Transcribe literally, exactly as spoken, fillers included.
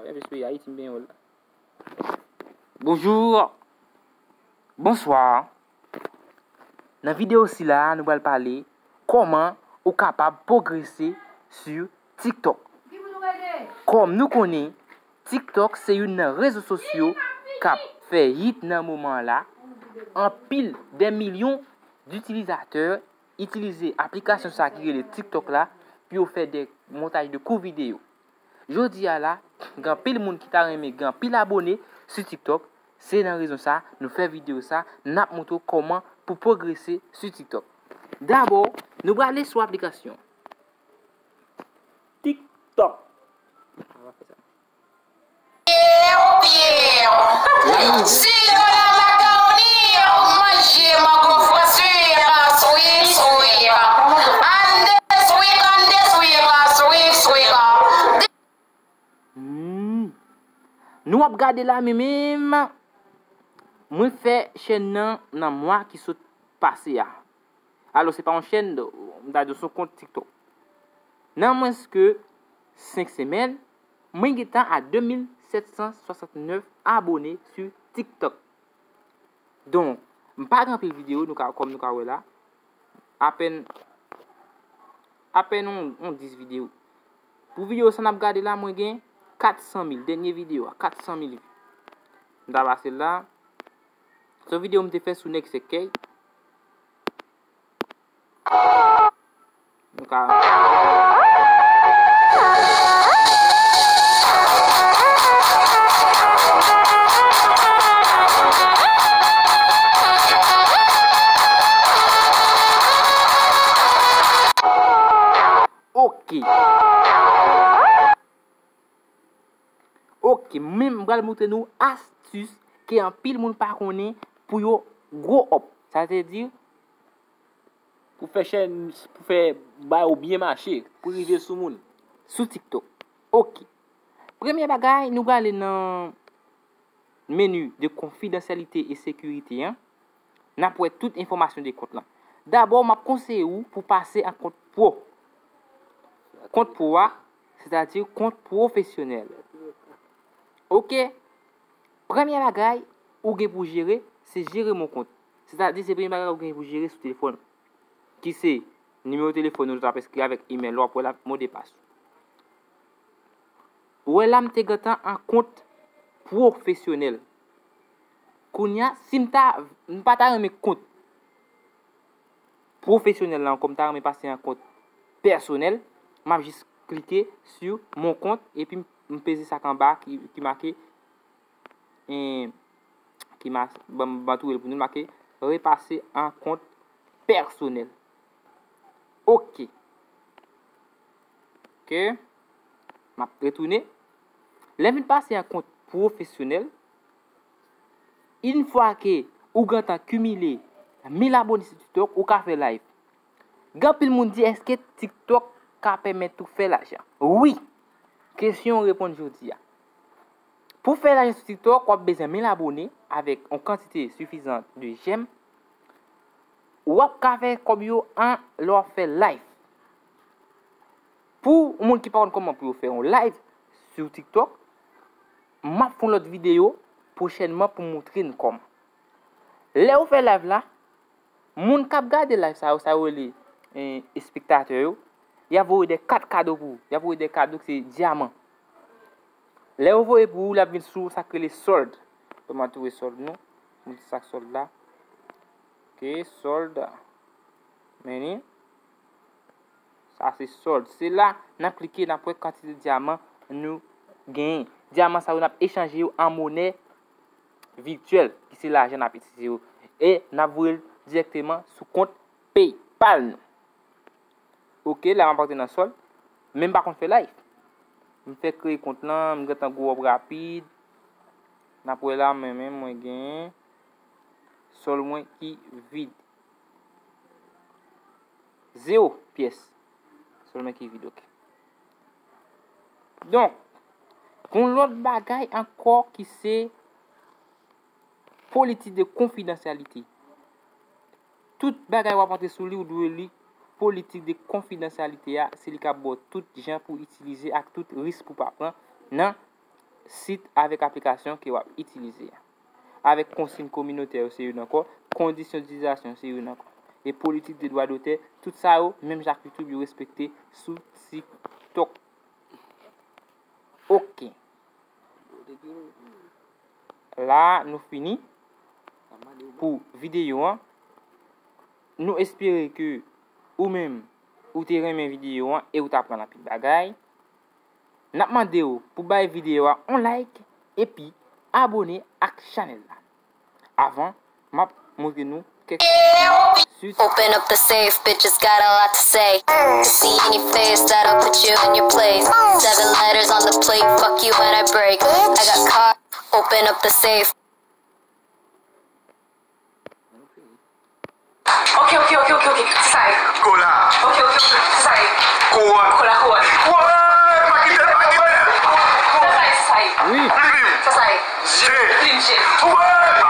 Sèvis peyi Ayiti, m benyen w la. Bonjour. Bonsoir. Nan videyo sila a, nou pral pale kòman ou kapab pwogrese sou TikTok. Kòm nou konnen, TikTok se youn nan rezo sosyo k ap fè hit nan moman an la. Anpil, dè milyon ditilizatè itilize aplikasyon sa ki rele TikTok la pou yo fè de montaj de kout videyo. Jodi a la, gen anpil moun ki ta renmen gen anpil abone sou TikTok. Se nan rezon sa, nou fè videyo sa, n ap montre w kòman pou pwogrese sou TikTok. Dabò, nou prale sou aplikasyon TikTok. Pierre, Pierre, si de la macaroni, manje mango fran, swi, swi, swi. Ande swi, ande swi, swi, swi. Hmm. Nou ap gade la, men menm mwen fè chèn nan nan mwa ki sot pase a. Alò, se pa yon chèn, m ta di se yon kont TikTok. Nan mwens ke senk semèn, mwen gentan a de mil sèt san swasantnèf abone sou TikTok. Donk, m pa gen anpil videyo, nou ka, kòm nou ka wè la. Apèn, apèn yon, yon dis videyo. Pou videyo sa n ap gade la, mwen gen kat san mil, dènye videyo a, kat san mil vi. M ta pase l la. Se yon videyo m te fè sou nèg sèkèy. Nou ka. Ok. Ok, men m pral montre nou astis ke anpil moun pa konnen pou yo grow up. Sa vle di, pou fè chèn, pou fè bagay ou byen mache, pou rive sou moun. Sou TikTok. Ok. Premye bagay, nou prale nan meni de konfidansyalite e sekirite an. N ap wè tout enfòmasyon de kont lan. Dabò, m ap konseye ou pou pase an kont pwo. Kont pwo a, sètadi kont pwofesyonèl. Ok? Premye bagay ou gen pou jere, se jere mon kont. Sètadi, se premye bagay ou gen pou jere sou telefòn ou. Ki se nimewo telefòn ou t ap enskri avèk imèl ou, w ap wè la, modepas ou. Ou wè la, m te gentan an kont pwofesyonèl. Kounye a, si m ta, m pa ta renmen kont pwofesyonèl la ankò, m ta renmen pase an kont pèsonèl, m ap jis klike sou mon kont, epi m, m peze sa k anba ki, ki make, en, ki ma-, ban, ban touye l pou nou, make repase an kont pèsonèl. Ok. Ok. M ap retounen. Lè m vin pase an kont pwofesyonèl, yon fwa ke ou gentan kimile mil abone sou TikTok, ou ka fè live. Gen anpil moun di, èske TikTok ka pèmèt ou fè lajan? Wi! Kesyon w reponn jodi a. Pou fè lajan sou TikTok, w ap bezwen mil abone avèk yon kantite sifizan de j'aime. W ap ka fè kòb yo an lè w ap fè live. Pou moun ki pa konn kòman pou yo fè yon live sou TikTok, m ap fè yon lòt videyo pwochènman pou montre n kòman. Lè ou fè live la, moun k ap gade live sa yo, sa yo rele, eh, espektatè yo, y ap voye de kat kado pou ou. Y ap voye de kado ki se dyaman. Lè yo voye pou ou, l ap vin sou sa k rele sòld. Fè m al twouve sòld nou. Montre sa k sòld la. Ok, sòld. Men li. Sa se sòld. Se la, n ap klike, n ap wè kantite dyaman nou genyen. Dyaman sa yo, n ap echanje yo an monè vityèl, ki se lajan n ap itilize yo. E n ap voye l dirèkteman sou kont PayPal nou. Ok, la m ap antre nan sòld. Men m pa konn fè live. M fè kreye kont lan, m gentan grow up rapid. N ap wè la, mwen menm, mwen genyen sòld mwen ki vid. Zewo pyès. Sòld mwen ki vid, ok. Donk, gon lòt bagay ankò ki se politik de konfidansyalite. Tout bagay w ap antre sou li, ou dwe li politik de konfidansyalite a, se li k ap ba w tout jan pou itilize ak tout risk pou pa pran nan sit avèk aplikasyon ke w ap itilize a. Avèk konsiy kominotè yo se youn ankò, kondisyon itilizasyon se youn ankò. E politik de dwa dotè, tout sa yo, menm jan ak YouTube, yo respekte sou TikTok. Ok. La, nou fini pou videyo an. Nou espere ke ou menm, ou te renmen videyo an e ou t aprann anpil bagay. N ap mande w pou bay videyo a yon like epi abone ak chanèl la. Avan, m ap montre nou kèk sit. Open up the safe, bitches got a lot to say. To see any face that'll put you in your place. Seven letters on the plate, fuck you when I break. I got car, open up the safe. Ok, ok, ok, ok, ok. Se sa ye. Kola. Ok, ok, ok. Se sa ye. Kouwòn. Kola, kouwòn. Kouwòn! Pa kite l, pa kite l. Se sa ye, se sa ye. Wi. Plim. Se sa ye. Je. Plim, je. Kouwòn!